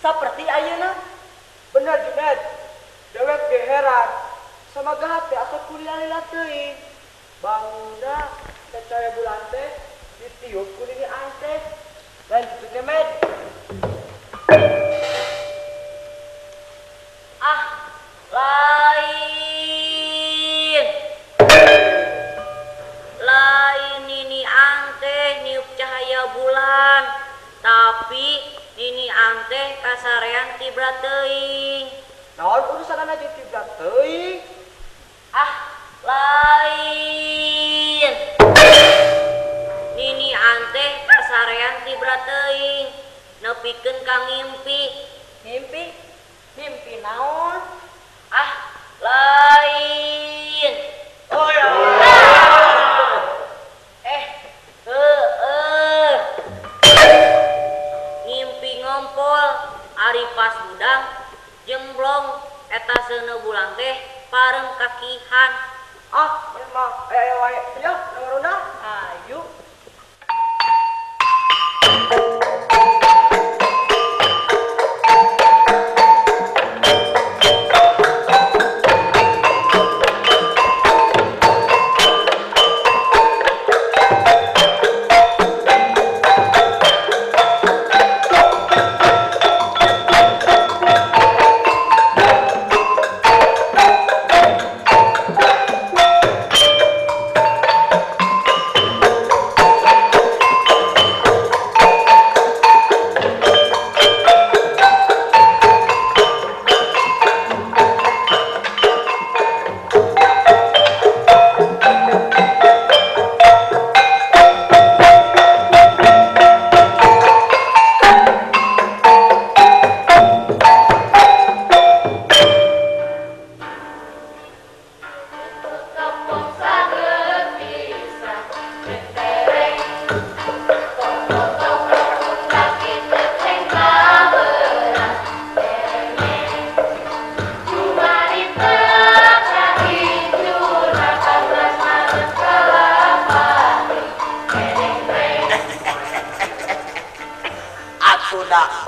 Saperti ayeuna. Bener Junet. Dewek ge heran. Samaga teh asa kuliah lila teuing. Bangunna teh cahaya bulan teh ditiup ku Nini Ang teh. Lain kitu teh Med. Ah, lain. Lain Nini Ang teh niup cahaya bulan, tapi Nini Ang teh kasarean tibra teuing. Naon urusanana jeung tibra teuing? Ah, lain. Nini Ang teh kasarean tibra teuing, nepikeun ka ngimpi. Ngimpi? Mimpi naon? Ah, lain. Oh ya. Heeh. Ngimpi ngompol ari pas budang jemblong eta seuneu bulan teh pareng kakihan. Ah, memang aya wae. Ya, ngaruna. Ayo.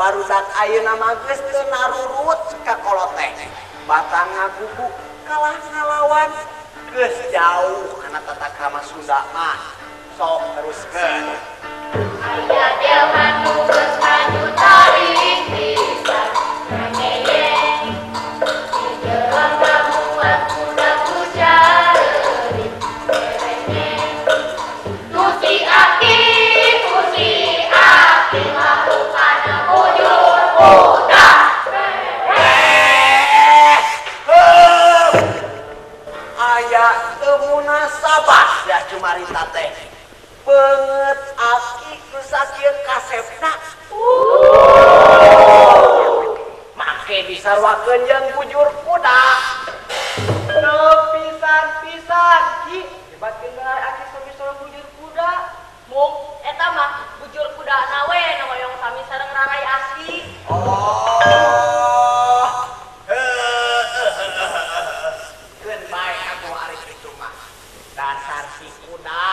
Barudak ayeuna mah geus teu narurut ka kolot teh. Batang ngagugu kalah ngalawan geus jauh kana tata krama Sunda mah. Sok teruskeun. Aya jelema nu geus maju taring pisan ngeyeng. Di jelema muat kuda kujareuri berengeng. Tu si aki, tu si aki mah bujur kuda. Aya teu munasabah ya cumarita teh. Beungeut aki nu sakieu kasepna. Make disaruakeun jeung bujur kuda. Teu pisan-pisan ki hebatkeun bae aki sami sareng bujur kuda. Mung eta mah bujur kuda na we nu hoyong sami sareng rarai aki. Oh. Keun bae atuh ari kitu mah. Dasar si kuda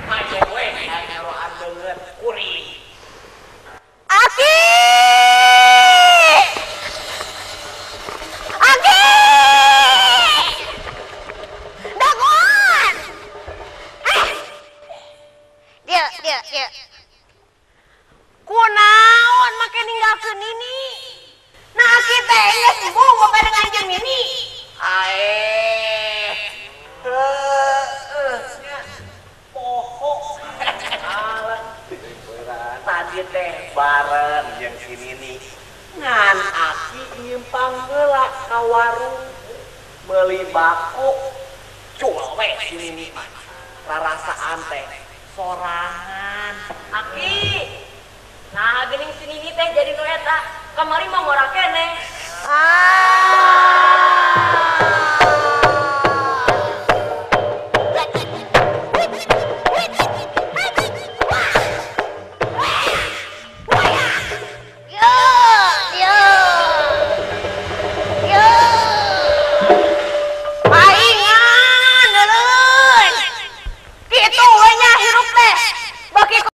maju we ngeroan beungeut kuring. Aki! Aki! Dagoan! Dia, dia, dia. Kunaon make ninggalkeun Nini? Nah aki teh geus embung babarengan jeung Nini. Aeh. Heueuh nya poho. Alah. Tadi teh bareng jeung si Nini. Ngan aki nyimpang heula ka warung meuli bako. Cul we si Nini mah. Rarasaan teh sorangan. Aki. Nah, geuning si Nini teh jadi nu eta. Kamari mah ngora keneh. Ah.